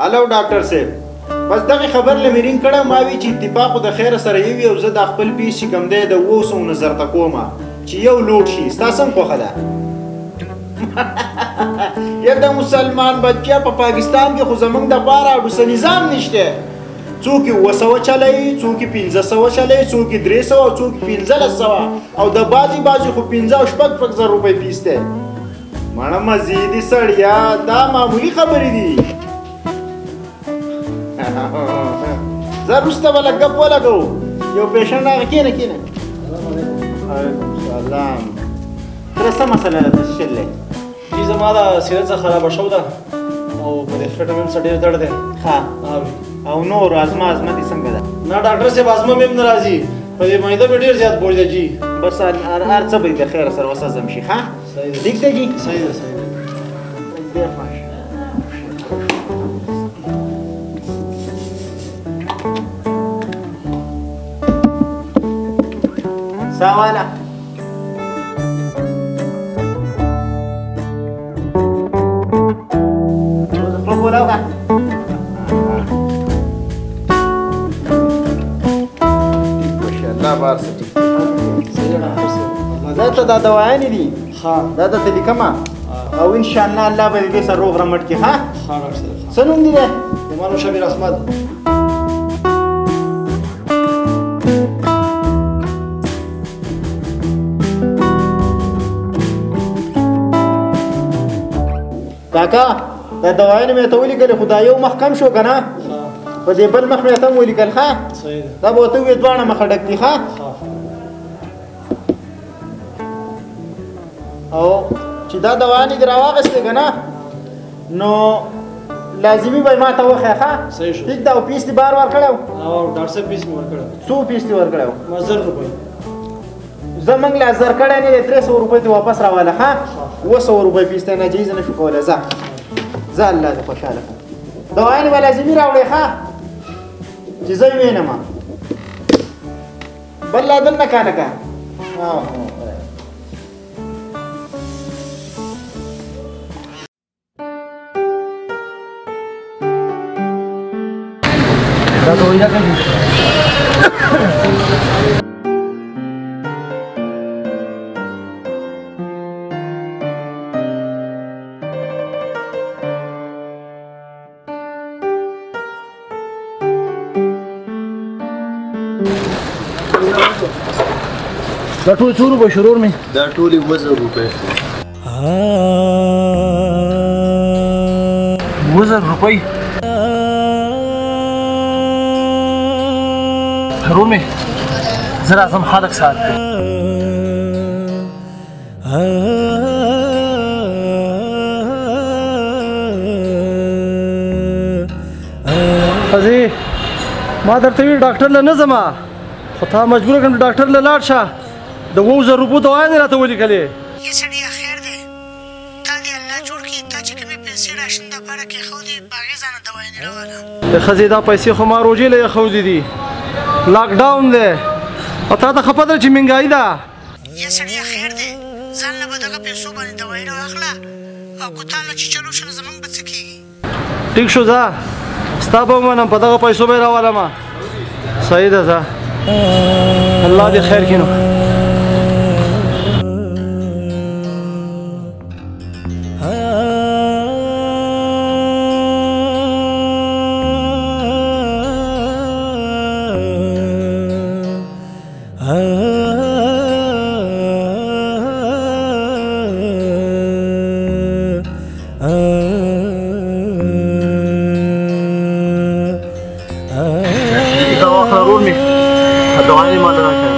الو ډاکټر صاحب، بس دغه خبر له مې رینګ کړی، ما وی چې اتفاق د خیره سره یو او زه د خپل پیس چې کوم دی د 700 نه زرته کوم چې یو لوټ شي. ستا څنګه خوښه ده؟ یا د مسلمان بچیا په پاکستان کې خو زمونږ دپاره اډوسه نظام نشته. څوک یې 700 چلوي، څوک یې 500 چلوي، څوک یې 300 او څوک یې 1500 او د بعضې بعضې خو 5 او 6 زر روپۍ پیس دی. مړه مزې دي سړیا، دا معمولي خبرې دي. زه وروسته به لږ ګپ ولګوو. یو پیشنټ راغی، کښېنه کښېنه. وعلیکم سلام. تره څه مسله ده؟ څه شی دی؟ جي زما دا سینه څه خرابه شوې ده او په دې خټه مې هم څه ډېر درد دی. ښه، او نور ازما ازما دې څنګه ده؟ نه ډاکټر صاحب، ازما مې هم نه راځي، په دې معده مې ډېر زیات بوج دی جي. بس هر څه به یې د خیره سره اوس هضم شي. ښه، ټیک دی جي؟ صحیح ده، صحیح ده. ډېر خوښ. سواله دا ته دا دوايانې دي، دا درته لیکمه او انشاءالله الله به دې سره روغ رمټ کړي. ښه، څه نوم دې دی؟ زما نوم شبیر احمد. کاکا دا دوايانې مې ته ولیکلې، خو دا یو مخ کم شو که نه، په دې بل مخ مې ته هم ولیکل. ښه، دا به ورته ووایې دواړه مخه ډک دي. ښه، او چې دا دوايانې دې راواخیستې که نه، نو لازمي به یې ما ته وښیې. ښه، ټیک ده. او پیس دې بار ورکړی و؟ ډاکټر صاحب پیس مې ورکړی. څو پیس دې ورکړی و؟ ما 1000 روپۍ. زه موږ لا زر کړی نه دی، 300 روپۍ دې واپس راواله. ښه، 700 روپۍ پیس دی، ناجایزه نه شو کولی. ځه ځه، الله دې خوشحاله کړه. دوايانې به لازمي راوړې. ښه، چې زه یې وینم. بل لا دننه که هلکه. دا ته وایي دا کوم؟ دا ټول څو روپۍ شو ورور مې؟ دا ټولې 1000 روپۍ. 1000 روپۍ؟ ورور مې زه راځم، ښه لږ ساعت دی. ښځې ما درته ویل ډاکټر له نه ځمه، خو تا مجبوره کړم ډاکټر له لاړ شه. د 7000 روپو دوايانې راته ولیکلې. یه سړیه خیر دی، تا دې الله جوړ کړي. تا چې کومې پیسې راشن دپاره کېښودې، په هغې ځانه دوايانې راواله. د ښځې دا پیسې خو ما روژې له ایښودې دي، لاک ډاون دی، او تا ته ښه پته ده چې مهنګایي ده. یه سړیه خیر دی، ځان له به دغه پیسو باندې دوایي راواخله، او که تا له چې چلو شو نو زمونږ به څه کېږي؟ ټیک شو، ځه ستا به ومنم، په دغه پیسو به یې راولمه. صحیح ده، ځه الله دې خیر کړي. نو دا واخله ورور مې، دوايانې ماته راکړه.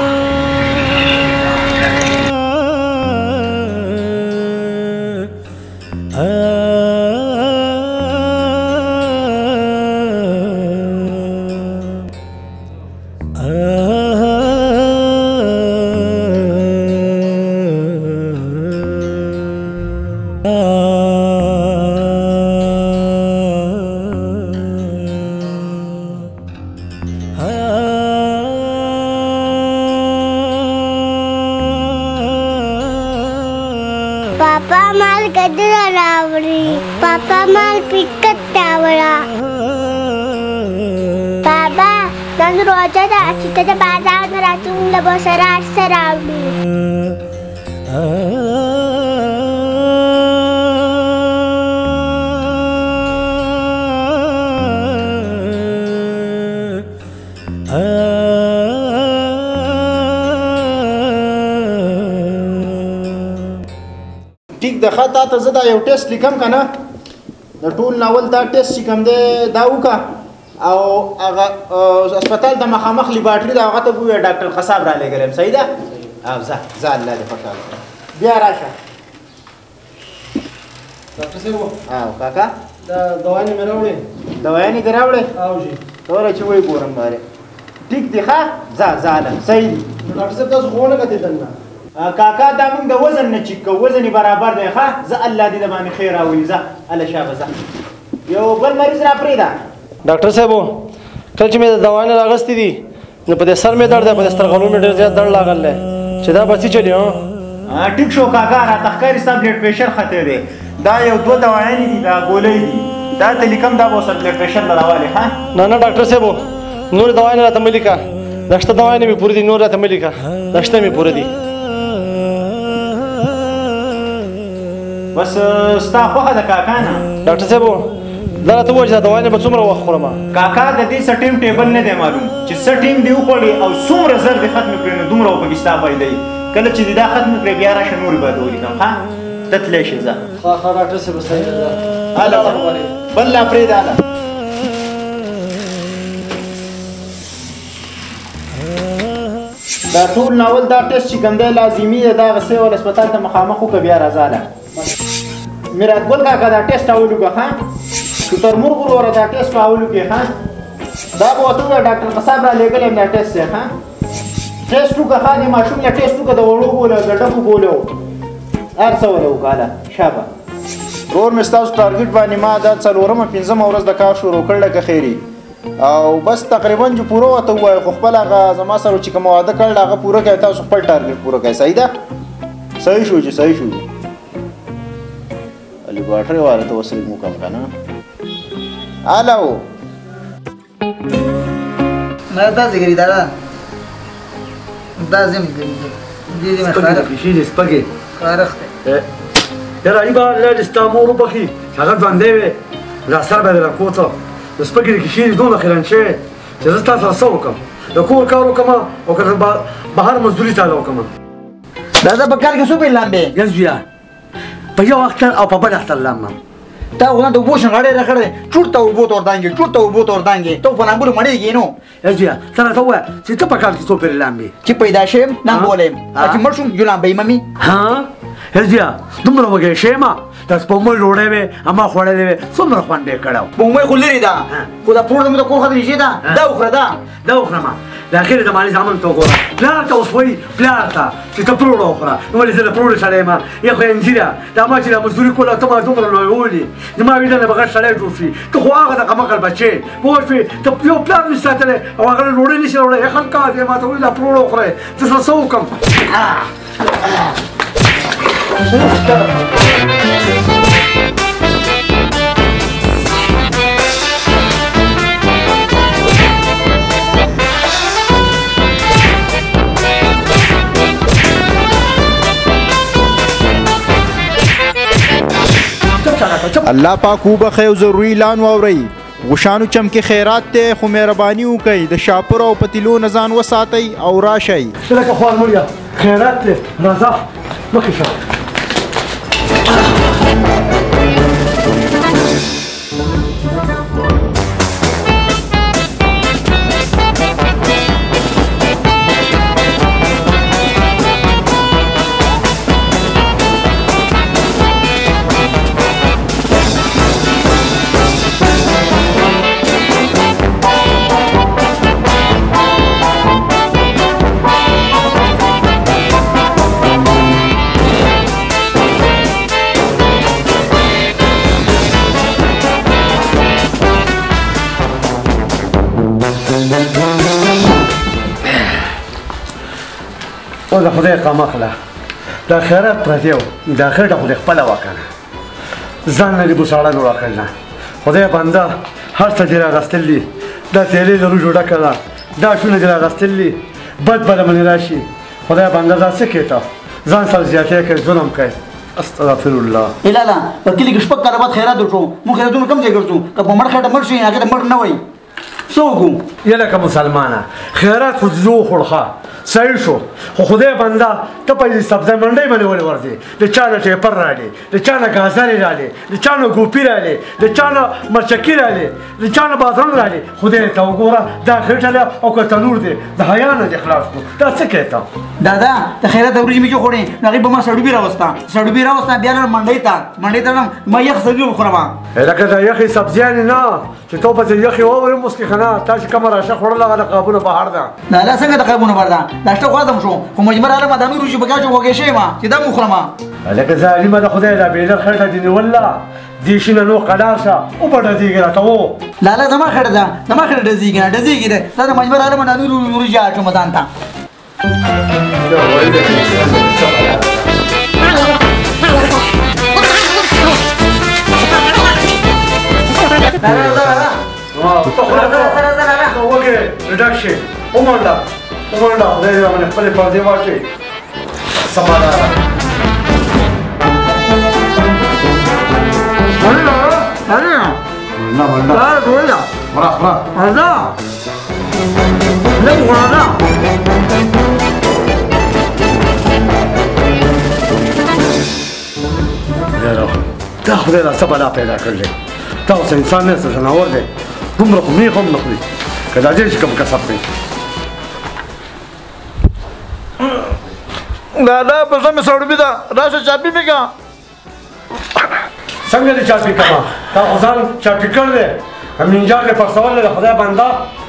پاپا مال گدر راوړي، پاپا مال پیکټ راوړه. بابا نن روژه ده چې ته د بازار نه راځې موږ له به سره هر څه راوړي. ټیک ده، ښه تا ته زه دا یو ټیسټ لیکم که نه، د ټول ناول دا ټیسټ چې کوم دی دا وکړه او هغه هسپتال ته مخامخ لیبارټري ده هغه ته ووایه ډاکټر قصاب را لېږلی یم. صحیح ده؟ او ځه ځه، الله دې خوشحاله کړه. بیا راشه. ډاکټر صاحب. او کاکا دا دوايانې مې راوړې. دوايانې دې راوړې؟ او جي. توره چې ویې ګورم بارې. ټیک دی ښه، ځه ځه هله صحیح دي. ډاکټر صاحب تاسو خو ونه کتې دننه؟ کاکا دا موږ د وزن نه چیک کوو، وزن یې برابر دی. ښه ځه، الله دې د باندې خیر راولي. ځه هله شابه ځه. یو بل مریض را پرېږده. ډاکټر صاحب کله چې مې د دوايانې راغستې دي نو په دې سر مې درد دی، په دې سترغلو مې ډېر زیات درد راغلی دی چې دا به څه چلي؟ ټیک شو کاکا، راته ښکاري ستا بلډ پریشر ختی دی. دا یو دوه دوايانې دي، دا ګولۍ دي، دا ته لیکم، دا به ورسره بلډ پریشر له راوالې. ښه نه نه ډاکټر صاحب نورې دوايانې راته مه لیکه، دا شته دوايانې مې پوره دي، نور راته مه لیکه، دا شته مې پوره دي. بس ستا خوښه ده کاکا. نه ډاکټر صاحب دا راته ووایه چې دا دوايانې به څومره وخت خورم؟ کاکا د دې څه ټایم ټیبل نه دی معلوم چې څه ټایم دې وخوړې او څومره زر دې ختمې کړې، نو دومره به پکې ستا فایده وي. کله چې دې دا ختمې کړې بیا راشه نورې به درته ولیکم. ښه ته تللی شې ځه. ښه ښه ډاکټر صاحب صحیح ده. هله بل لا پرېږده. هله دا ټول ناول دا ټیسټ چې کوم دی لازمي دی، دا هغه سیول هسپتال ته مخامخ وکړه بیا راځه. هله میرات ګل کاکا دا ټیسټ اول وکړه. ښه شتر مرغ وروره دا ټیسټ په اول وکړې. ښه دا به ورته ووایه ډاکټر قصاب را لېږلی یم دا ټیسټ دی. ښه ټیسټ وکړه. ښه دې ماشوم له ټیسټ وکړه، د وړو بوله د ډکو بوله هر څه وله وکړه. هله شابه ورور مې ستاسو ټارګټ باندې ما دا څلورمه پنځمه ورځ د کار شروع کړله که خیري، او بس تقریبا چې پوره ورته ووایه، خو خپل هغه زما سره چې کومه وعده کړله هغه پوره کړئ، تاسو خپل ټارګټ پوره کړئ. صحیح ده؟ صحیح شو چې صحیح شو. لیبارټري والا ته اوس لږ وکړم که نه. الو نه دا ځګري دا دا زم دې دې مې خارخ شي سپګي خارخ دی. یاره ایبا الله دې ستا مور وبخښي چې هغه ژوندی وی دا سر به دې راکوته. د سپګې د کیسې دې دومره خیرن شوی چې زه ستا سره څه وکړم؟ د کور کار وکړم او که بهر مزدوري تاله وکړم؟ دا زه په کال کې څو پېرې لامبې؟ یس بیا په یو اختر او په بل اختر لامم. تا خو د اوبو شنغاړی راکړی، چورته اوبو ته وردانګې، چورته اوبو ته وردانګې، ته خو په لامبلو مړېږې نو. یس بیا ته راته ووایه چې ته په کال کې څو پېرې لامبې؟ چې پیدا شوم لامبولی یم، او چې مړ شوم یو لامبه یم مې. ها یس بیا دومره وږی شوی یم، دا سپوږمۍ ډوډۍ وې اما خوړلې وې، څومره خوند به یې کړی و. سپوږمۍ خو لرې ده، خو دا پروړه زموږ د کور خاطر نږدې ده، دا وخوره دا. دا وخورم د اخرې زمانې زامن ته وګوره، پلار ته اوس وایي پلار ته چې ته پروړه وخوره، نو ولې زه د پروړې سړی یم؟ یا خو انځیره دا ما چې دا مزدوري کوله ته ما دومره لویولې، زما ویده نه به غټ سړی جوړ شي، ته خو هغه د قمقل بچې پوه شوې، ته یو پلار نشي ساتلی او هغه له ډوډۍ نشي راوړی. ای خلکه دی ما ته وایي دا پروړه وخورئ، زه سره څه وکړم؟ الله پاک وبخښي او ضروري اعلان واورئ. غوښانو چمکې خیرات دی، خو مهرباني وکړئ د شاپرو او پتیلو نه ځان وساتئ او راشئ. لکه خوار مړیه خیرات دی، راځه مخکې شه. او د خدای قامخله دا خیرات پردی و، دا خېټه خو دې خپله وه که نه، ځان نه دې بوساړه جوړه کړله، خدای بنده هر څه دې راغستل دي، دا تیلې د روژو ډکه ده، دا شونه دې راغستل دي، بد به له منې راشي. خدای بنده دا څه کوې ته؟ ځان سره زیاتی کوې، ظلم کوې. استغفر الله. ای لالا په کلي کې 6 کاله بعد خیرات وشو، موږ خیراتونو کوم ځای ګرځو؟ که په مړ خېټه مړ شي هغې ته مړ نه وایي. څه وکړو؟ یله که مسلمانه خیرات خو دې وخوړ، ښه صحیح شو، خو خدای بنده ته په دې سبزۍ منډۍ باندې ولې ورځې؟ د چا نه ټیپر رالې، د چا نه ګازرې رالې، د چا نه ګوپي رالې، د چا نه مرچکي رالې، د چا نه بادرنګ رالې. خدای ته وګوره دا خېټه ده او که تنور دی، د حیا نه دې خلاص کړو. دا څه کوې ته؟ دادا د خیرات وریجې مې چې وخوړې نو هغې به ما سړوبي راوسته، سړوبي راوسته، بیا لاړم منډۍ ته، منډۍ ته لاړم ما یخ سبزي وخورم. لکه دا یخې سبزیانې نه چې ته پسې یخې واورې هم اوس کې که نه، تا چې کومه راشه خوړله هغه د قابونو بهر ده. لالا څنګه د قابونو بهر ده؟ دا شته خو هضم شو، خو مجبور راغلم دا نور وریجې په کې اچوم، خوږې شوې ما چې دا مې وخورم. لکه ظالمه د خدای دا بېلر خېټه دې نیولله، دې شي نه نو قلار شه، وبه ډزېږي راته. و لالا زما خېټه ده، زما خېټه ډزېږي نه ډزېږي ده، زه د مجبور راغلم دا نور وریجې اچوم ځان ته. وګې ډک شي، ومنډه ومنډه، خدای دې راباندې خپلې پردې واچوي. سمه ده. منډه منډه خورا خورا. دا خدای را څه بلا پیدا کړلی، دا اوس انسان نه څه ځناور دی، دومره خو مېښ هم نه خوري، که دا دې چې کوم کسب کوي. لالا په زړه مې سړوبي ده، راشه چاپي مې که. څنګه دې چاپي کړه؟ تا خو ځان چاپي کړی دی، همینجار دې پرسولی دی، خدای بنده.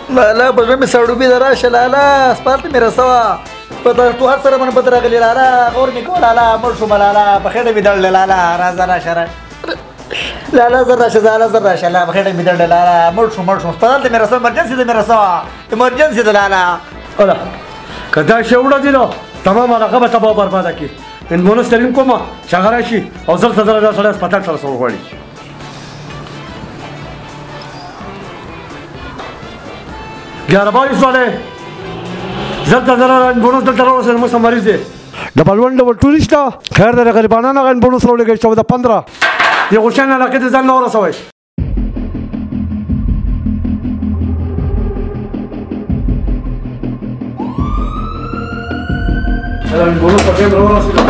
لالا په زړه مې سړوبي ده، راشه لالا هسپتال ته مې رسوه، په ټوهر سره باندې بد راغلي لالا، غور مې کوه لالا، مړ شوم لالا، په خېټه مې دړلې لالا، راځه راشه راشه لالا، زر راشه لالا، زر راشه لالا، په خېټه مې دړلې لالا، مړ شوم مړ شوم، هسپتال ته مې رسوه، ایمرجنسي ته مې رسوه، ایمرجنسي ده لالا. هله که دا شی وړه دي نو تمام علاقه به تباه برباده کړي. اندمونس ترین کومه چې هغه راشي او زر تر زره دا سړی هسپتال ته رسول غواړي. 11 22 والے زر تر زره اندمونس دلته راورسېد، موږ سره مریض دی. ډبل 1 ډبل 2 نشته، خیر دی، د غریبانانو هغه اندمونس راولېږئ چې د 15 دې غوښن علاقې ته ځان نه ورسوئ. اندمونس په ټیم راورسېدو.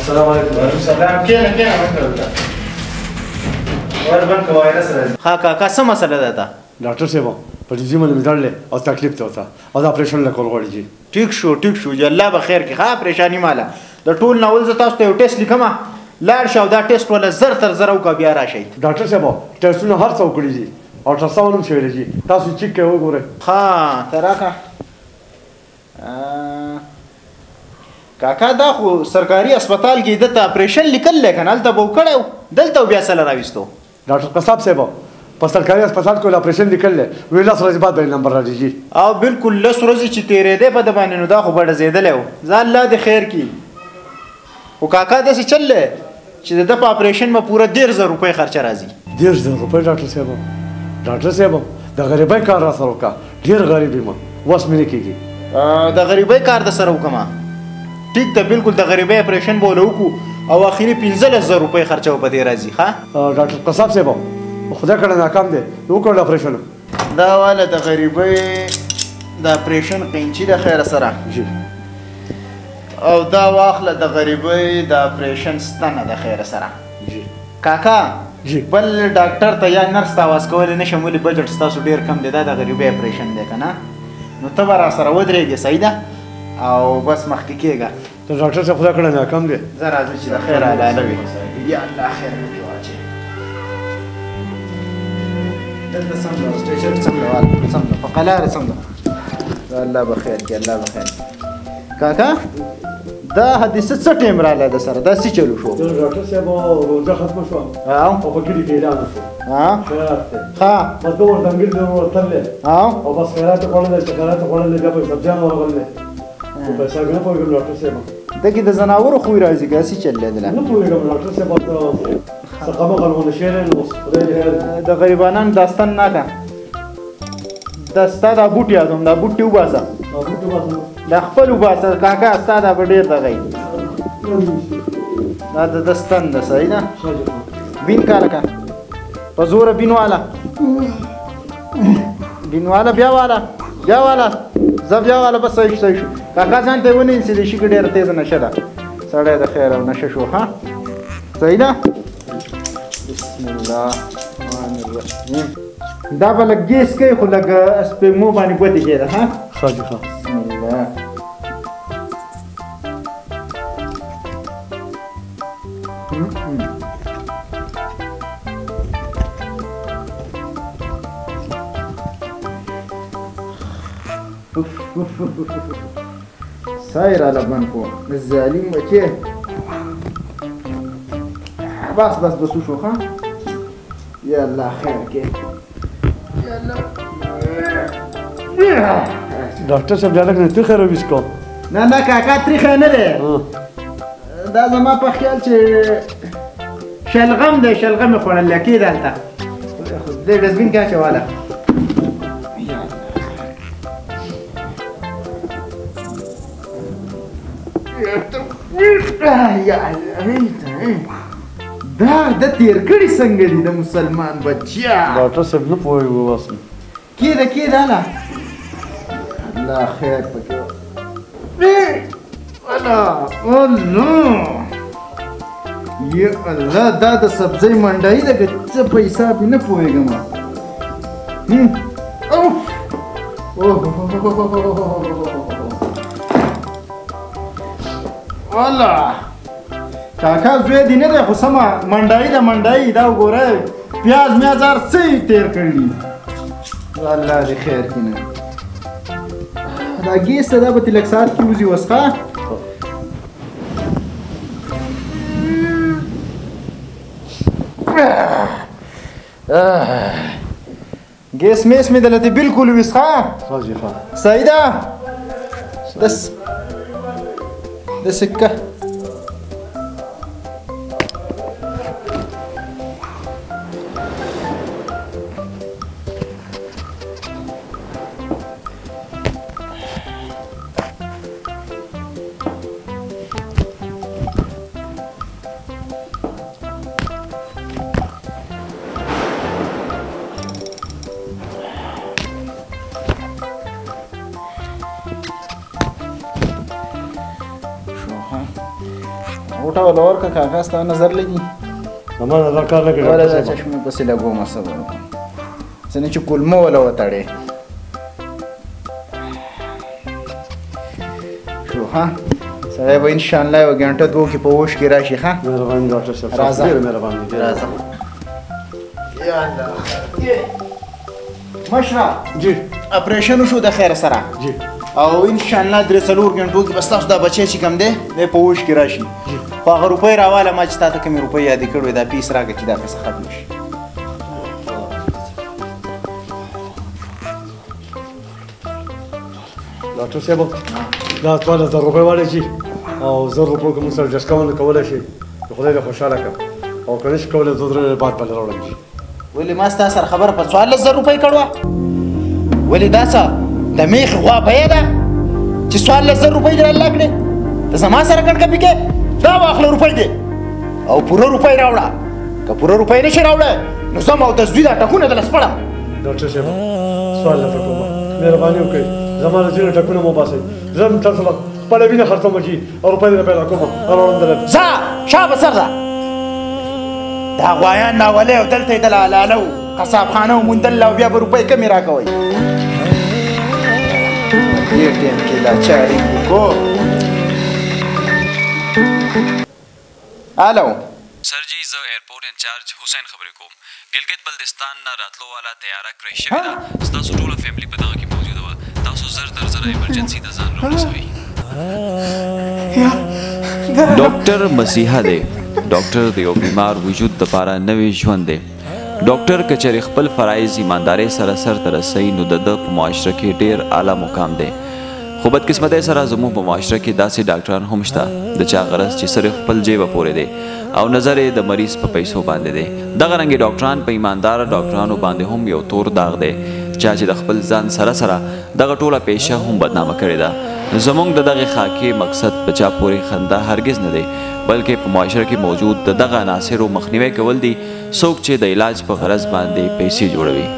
السلام علیکم. وعلیکم السلام. کښېنه کښېنه، مخ ته وربن که وایرس راځي. ښه کاکا څه مسله ده تا؟ ډاکټر صاحب په ډیزي باندې مې دړلی او تکلیف دی ورته، او دا اپرېشن له کول غواړي جي. ټیک شو ټیک شو جي، الله به خیر کړي. ښه پریشاني ماله د ټول نه اول زه تاسو ته یو ټیسټ لیکم، لاړ شه او دا ټیسټ وله زر تر زره وکړه بیا راشئ. ډاکټر صاحب ټیسټونه هر څه وکړي جي، الټراساونډ هم شوی دی جي، تاسو چیک کړئ وګورئ. ښه ته راکړه کاکا، دا خو سرکاري هسپتال کې ده ته اپرېشن لیکل دی که نه، هلته به وکړی و، دلته بیا څه له راویستو؟ ډاکټر قصاب صاحب په سرکاري هسپتال کې اپرېشن لیکل دی، ویل 10 ورځې بعد به یې نمبر راځي جي. او بالکل 10 ورځې چې تېرېدی په ده باندې نو دا خو به ډزېدلی و. ځه الله دې خیر کړي. خو کاکا داسې چل دی چې د ده په اپرېشن به پوره 30,000 روپۍ خرچه راځي. 30,000 روپۍ؟ ډاکټر صاحب ډاکټر صاحب د غریبۍ کار را سره وکړه، ډېر غریب یم، وس مې نه کېږي. د غریبۍ کار د سره وکړم؟ ټیک ده، بالکل د غریبۍ اپرېشن به ورله وکړو او اخري 15,000 روپۍ خرچه به په دې راځي. ښه ډاکټر قصاب صاحب خدای کړه ناکام دی، وکړ اپرېشن. دا واله د غریبۍ د اپرېشن قینچي ده خیره سره جي، او دا واخله د غریبۍ د اپرېشن ستنه ده خیره سره جي. کاکا جي بل ډاکټر ته یا نرس ته اواز کولی نه شم، ولې بجټ ستاسو ډېر کم دی، دا د غریبۍ اپرېشن دی که نه، نو ته به را سره ودرېږې، صحیح ده، او بس مخکې کېږه. ته ډاکټر صاحب خدای کړه ناکام دی. زه راځم چې د خیر حلاله وي. یا الله خیر پکې واچوي. دلته سم ده، سټیشن سم ده، سم ده، په قلاره سم ده. الله به خیر کړي، الله به خیر کړي. کاکا دا حادثه څه ټایم راله د سره؟ دا څه چلو شو؟ ډاکټر صاحب روژه ختمه شوه او په کلي کې اعلان وشو. خیرات دی. ښه. بس دومره ځنګل دی ورتللی او بس خیرات یې خوړلی، چې خیرات یې خوړلی بیا په سبزیان ورغلی. پیسې نه پوهېږم ډاکټر صاحب. دغه د ځناورو خوی راځي که څه چل دی؟ نه پوهېږم ډاکټر صاحب، څه قمقل غوندې شی دی نو خدای دې خیر. د غریبانانو داستان نه که دا ستا دا بوټ یادوم، دا بوټ وباسه. دا بوټ وباسه، دا خپل وباسه کاکا، ستا دا به ډېر دغه وي. دا د دستن ده، صحیح ده؟ بین کا لکه په زوره بین واله، بین واله، بیا واله، بیا واله، زه بیا واله. بس صحیح شو، صحیح شو کاکا. ځان ته یې ونه نیسي، د شي کې ډېره تېزه نشه ده. سړی د خیر او نشه شو. ها صحیح ده. بسم الله الرحمن الرحیم. دا به لږ ګیس کوي خو لږ سپېمو باندې ګوتې کېده. ها ښه جي ښه. بسم الله. سایر راله بند کو ظالم بچې. بس بس بس وشو. ښه یا الله خیر کې. یا الله. ډاکټر صاحب دا لږ نه تریخی راویست کو. نه نه کاکا تریخی نه دی، دا زما په خیال چې شلغم دی، شلغم یې خوړلی. کېده هلته دې ډسبین کې اچوله. دا د تېر کړي څنګه دي د مسلمان بچیا؟ ډاکټر صاحب نه پوهېږو وباسم. کېده کېده هله. الله خیر پکې. الله الله یا الله. دا د سبزۍ منډایي ده که څه په حساب یې نه پوهېږم. اوف والله کاکا زوی دې نه دی خو سمه منډایي ده، منډایي. دا وګوره پیاز میاز هر څه یې تېر کړي دي. الله دې خیر کړي. نه دا ګیس ته دا به ترې لږ ساعت کې وځي اوس. ښه ګیس میس مې دلته بالکل ویست. ښه ښه جي ښه. صحیح ده. دس د سکه غوټه وله ورکړه کاکا، ستا نظر لګي. زما نظر کار نه کوي. وله دا چشمې پسې لګوم، صبر وکړه، څه نه چې کولمو وله وتړې شو. ها سړی به انشاءالله یوه ګنټه دوو کې په هوش کې راشي. ښه مهرباني ډاکټر صاحب، راځه. ډېره مهرباني. راځه. یا الله. مشره جي اپریشن وشو د خیر سره جي، او انشاءالله درې څلور ګنټو کې به ستاسو دا بچی چې کوم دی دی په هوش کې راشي. خو هغه روپۍ راواله، ما چې تا ته کومې روپۍ یادې کړې وې دا پیس راکړه چې دا پیسه ختمه شي. ډاکټر صاحب دا 14,000 روپۍ والی چې او 1,000 روپو کې موږ سره ډسکاونټ کولی شي، خدای دې خوشحاله کړه. او که نه شي کولی دوه درې ورځې بعد به راوړم جي. ولې ما ستا سره خبره په 14,000 روپۍ کړوه؟ ولې دا څه د میخې غوا بیه ده چې 14,000 روپۍ دې الله کړې؟ ته زما سره کړکپي کې؟ دا واخله روپۍ دې او پوره روپۍ راوړه. که پوره روپۍ نه شې راوړی نو زه او د زوی دا ټکونه درله سپړم. ډاکټر صاحب سوال درته کوم، مهرباني وکړئ زما له ځینو ټکونه مه وباسئ. زه هم تاسو له خپله وینه خرڅوم جي او روپۍ درله پیدا کوم راوړم درله. ځه شابه سر ځه. دا غوایان ناولې او دلته یې د لاله و قصابخانه وموندله او بیا به روپۍ کمې راکوئ. دې ټایم کې لا چا رینګ وکړو. هلو. سر جی زه ایرپورټ انچارج حسین خبرې کوم ګلګت بلتستان نه راتلو والا طیاره کرش شوې ده، ستاسو ټوله فیملی په دغه کې موجوده وه، تاسو زر تر زره ایمرجنسي ته ځان راورسوئ. ډاکټر مسیحا دی. ډاکټر د یو بیمار وجود دپاره نوی ژوند دی. ډاکټر که چېرې خپل فرایض ایماندارۍ سره سرته رسوي نو د ده په معاشره کې ډېر اعلی مقام دی، خو بدقسمتۍ سره زموږ په معاشره کې داسې ډاکټران هم شته د چا غرض چې صرف خپل جیبه پورې دی او نظر یې د مریض په پیسو باندې دی. دغه رنګې ډاکټران په ایمانداره ډاکټرانو باندې هم یو تور داغ دی، چا چې د خپل ځان سره سره دغه ټوله پیشه هم بدنامه کړې ده. زموږ د دغې خاکې مقصد په چا پورې خندا هرګز نه دی، بلکې په معاشره کې موجود د دغه عناصرو مخنیوی کول دي، څوک چې د علاج په غرض باندې پیسې جوړوي.